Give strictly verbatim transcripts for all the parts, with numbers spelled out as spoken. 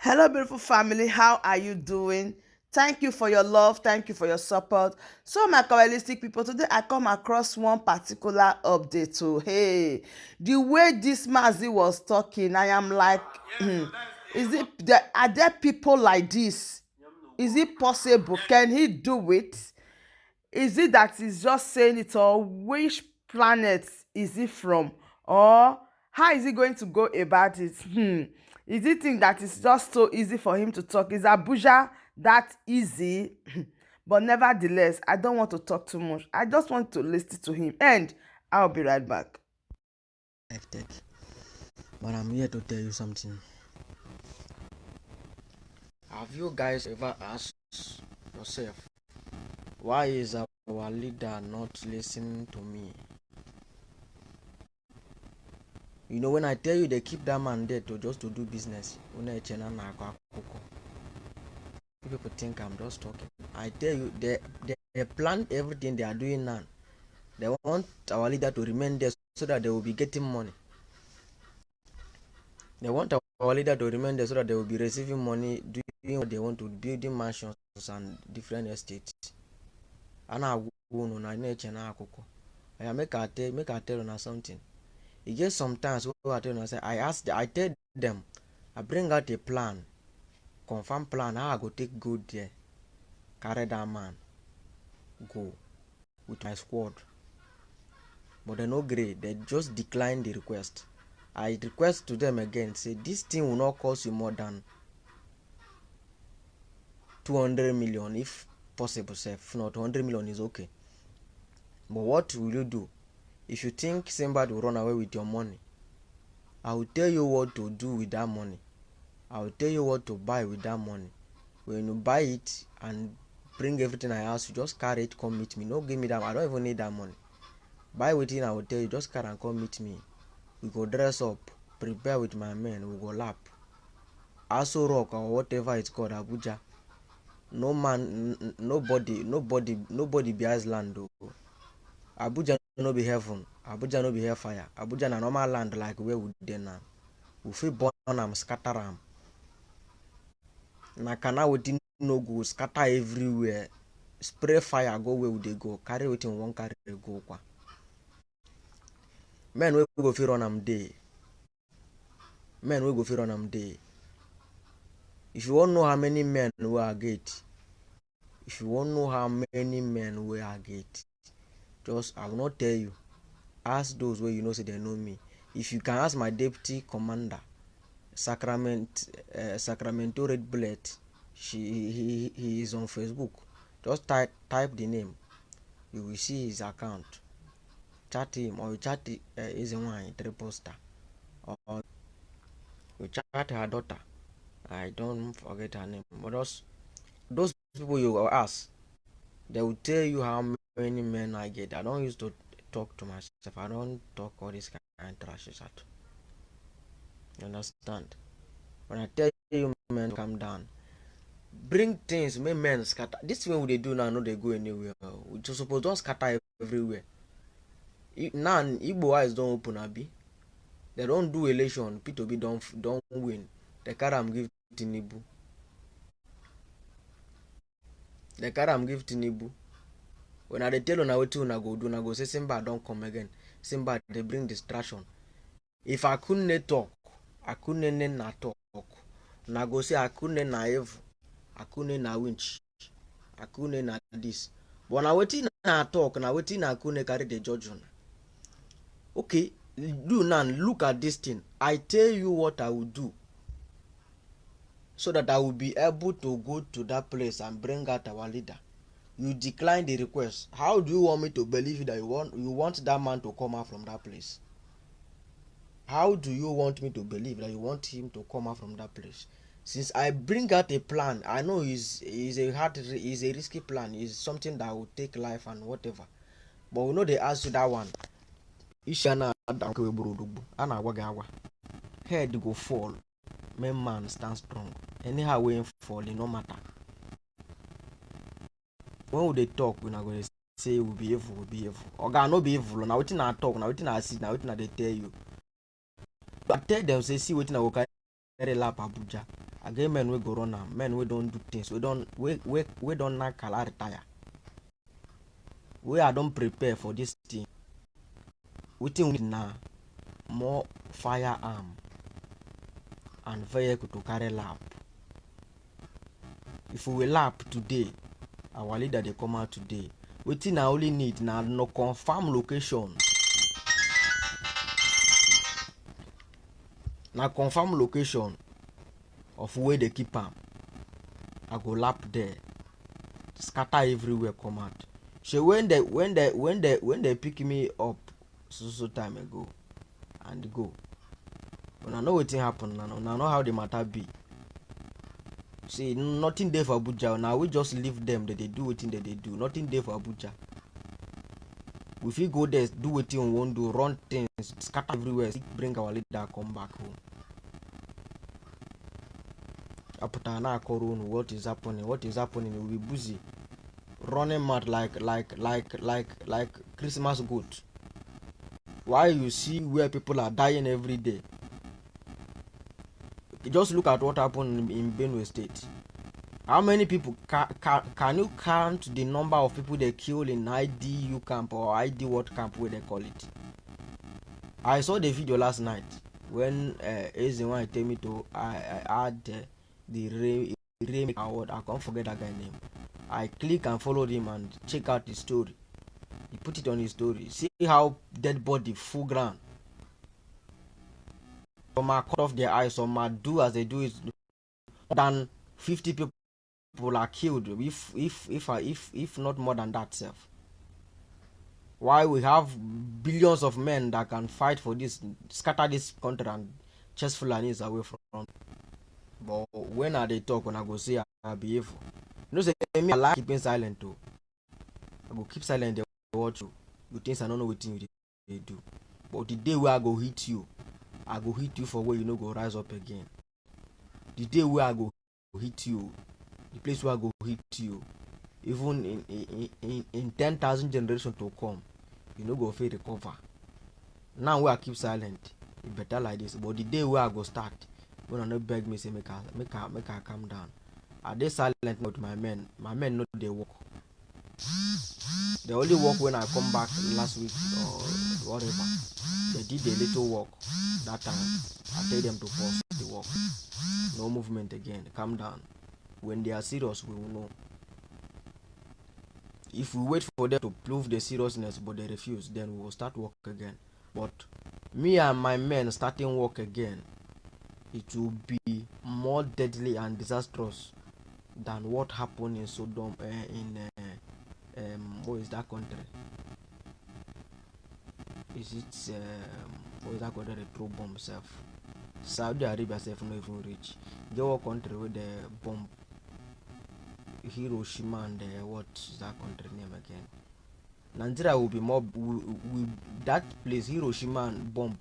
Hello, beautiful family. How are you doing? Thank you for your love. Thank you for your support. So, my Kabbalistic people, today I come across one particular update. So, hey, the way this Mazi was talking, I am like, hmm, is it there, are there people like this? Is it possible? Can he do it? Is it that he's just saying it, or which planet is he from? Or how is he going to go about it? Hmm. Is it thing that is just so easy for him to talk? Is Abuja that easy? But nevertheless, I don't want to talk too much. I just want to listen to him. And I'll be right back. Hectic. But I'm here to tell you something. Have you guys ever asked yourself, why is our leader not listening to me? You know, when I tell you they keep that man there to just to do business, unu eche na na-akọ akụkọ. You people think I'm just talking. I tell you, they, they, they plan everything they are doing now. They want our leader to remain there so that they will be getting money. They want our leader to remain there so that they will be receiving money, doing what they want to, building mansions and different estates. And I won't, I know na-akọ akụkọ. I make I tell, make I tell you something. E get sometimes wey I tell una say, I ask, I tell them, I bring out a plan, confirm plan, how I go take go there, carry that man go with my squad. But they no gree, they just decline the request. I request to them again, say this thing will not cost you more than two hundred million, if possible, sef. If not, two hundred million is okay. But what will you do? If you think somebody will run away with your money, I will tell you what to do with that money. I will tell you what to buy with that money. When you buy it and bring everything I ask you, just carry it, come meet me. No give me that. I don't even need that money. Buy wetin I will tell you, just carry and come meet me. We go dress up, prepare with my men, we go lap. Aso Rock or whatever it's called, Abuja. No man, n-, n-, nobody, nobody, nobody be Iceland o. Abuja no be heaven. Abuja no be hellfire. Abuja na normal land like where we dey now. We fit burn am, scatter am. Na kana wetin no go scatter everywhere. Spray fire go where we dey go. Carry wetin we wan carry go kwa. Men wey go fit run am dey. Men wey go fit run am dey. If you wan know how many men wey I get, if you wan know how many men wey I get, just, I will not tell you. Ask those wey you know say they know me. If you can ask my deputy commander, Sacrament, uh, Sacramento Red Bullet, she, he, he, he is on Facebook. Just type, type the name. You will see his account. Chat him, or you chat, uh, Ezenwanyị Triple Star, or you chat her daughter. I don't forget her name. But those, those people you go ask, they will tell you how many men I get. I don't used to talk to myself. I don't talk all this kind of trashes at. You understand? When I tell you, men, calm down. Bring things, make men scatter. This thing wey we dey do now no dey go anywhere. We just suppose don scatter everywhere. I-, now Igbo eyes don open, abi? They don do election. Peter Obi don f-, don win. They carry am give Tinubu. They carry am give Tinubu. When I dey tell una wetin una go do, una go say Simba don come again. Simba dey bring distraction. If Akunne talk, Akunne na talk. Una go say Akunne na evil, Akunne na winch, Akunne na this. But na wetin na talk, na wetin Akunne carry dey judge una. Okay, do now, look at this thing. I tell you what I will do so that I will be able to go to that place and bring out our leader. You decline the request. How do you want me to believe that you want, you want that man to come out from that place? How do you want me to believe that you want him to come out from that place? Since I bring out a plan, I know it's, it's a hard, it's a risky plan. It's something that will take life and whatever. But we know they ask you that one. Ishana Adam Keweburu Odogwu, a na-agwa gị agwa. Head go fall. Main man stand strong. Anyhow wey fall, e no matter. When we dey talk, una go dey say we be evil, we be evil. Oga, no be evil. Na wetin I talk, na wetin I see, na wetin I dey tell you. I tell them say, see wetin I go carry lap Abuja. I get men wey go run am, men wey don do things, wey don wey wey wey don knack ala retire. Wey I don prepare for this thing. Wetin we need na more firearm and vehicle to carry lap. If we lap today, our leader dey come out today. Wetin I only need na no confirm location. Na confirm location of where they keep am. I go lap there, scatter everywhere, come out. Shey when they when they when they when they pick me up so so time ago and go, una know wetin happen na, una know how the matter be. See, nothing dey for Abuja. Now we just leave them. They dey do wetin they dey do. Nothing dey for Abuja. We fit go there, do wetin we wan do, run things, scatter everywhere, still bring our leader come back home. Apụta na akọrọ unu what is happening, what is happening, we be busy running mad like like like like like Christmas goat. Why you see where people are dying every day? Just look at what happened in, in Benue State. How many people ca- ca- can you count the number of people they kill in I D U camp or I D what camp where they call it? I saw the video last night when uh, Eze Nwanyị tell me to I, I add uh, the Ray Ray Award. I can't forget that guy name. I click and followed him and check out his story. He put it on his story. See how dead body full ground. Some are cut off their eyes. Some are do as they do is than fifty people are killed, if if if uh, if if not more than that self. Why we have billions of men that can fight for this, scatter this country and chase Fulanis away from? But when I dey talk, when I go say I be evil. You know say me, I like keeping silent too. I go keep silent, they watch you. You think I don't know what you dey do. But the day where I go hit you, I go hit you for where you no go rise up again. The day where I go hit you, the place where I go hit you, even in in in, in ten thousand generation to come, you no go fit recover. Now where I keep silent, it better like this. But the day where I go start, when I no beg me say make I make I make I calm down. I dey silent with my men. My men no dey work. They only work when I come back last week or whatever. They did a little work that time. I tell them to pause the work. No movement again. Calm down. When they are serious, we will know. If we wait for them to prove the seriousness, but they refuse, then we will start work again. But me and my men starting work again, it will be more deadly and disastrous than what happened in Sodom, uh, in uh, um, what is that country? Is it um, what is that country? They throw bomb self. Saudi Arabia self no even reach. Get what country with the bomb? Hiroshima and uh, what is that country name again? Nigeria will be more. We, we, that place, Hiroshima and bomb,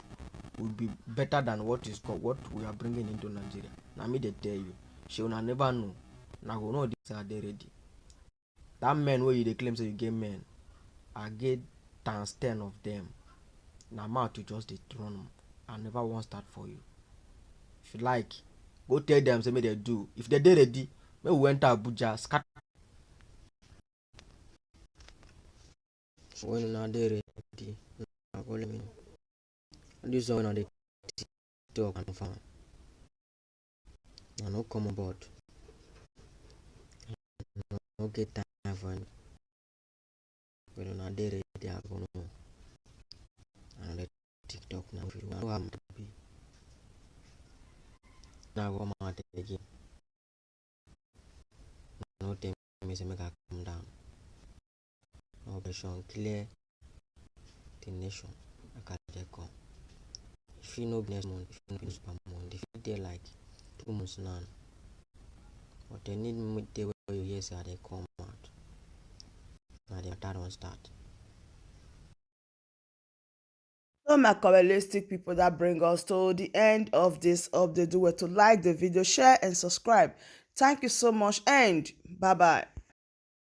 will be better than what is called what we are bringing into Nigeria. Now me they tell you, she will never know. Now go know this are they ready. That men where you dey claim say you get men, I get times ten of them. Now mouth to just dey run 'em. I never want start for you. If you like, go tell them say me they do. If they dey ready, me we enter Abuja, scatter. So when una dey ready, una go let me know. All this one una dey talk and farm. I no come on board. I no get time for any. When una dey ready, I go know. I no dey TikTok now. If you want to have be, now go out again. No tell me say make I calm down. Operation clear the nation. I can dey come. If you no be next month, if you no be next per month, if you dey like two months now, but they need me dey where you hear say I dey come out. Now the matter don start. So my Kabbalistic people, that bring us to the end of this update. Do well to like the video, share and subscribe. Thank you so much and bye bye.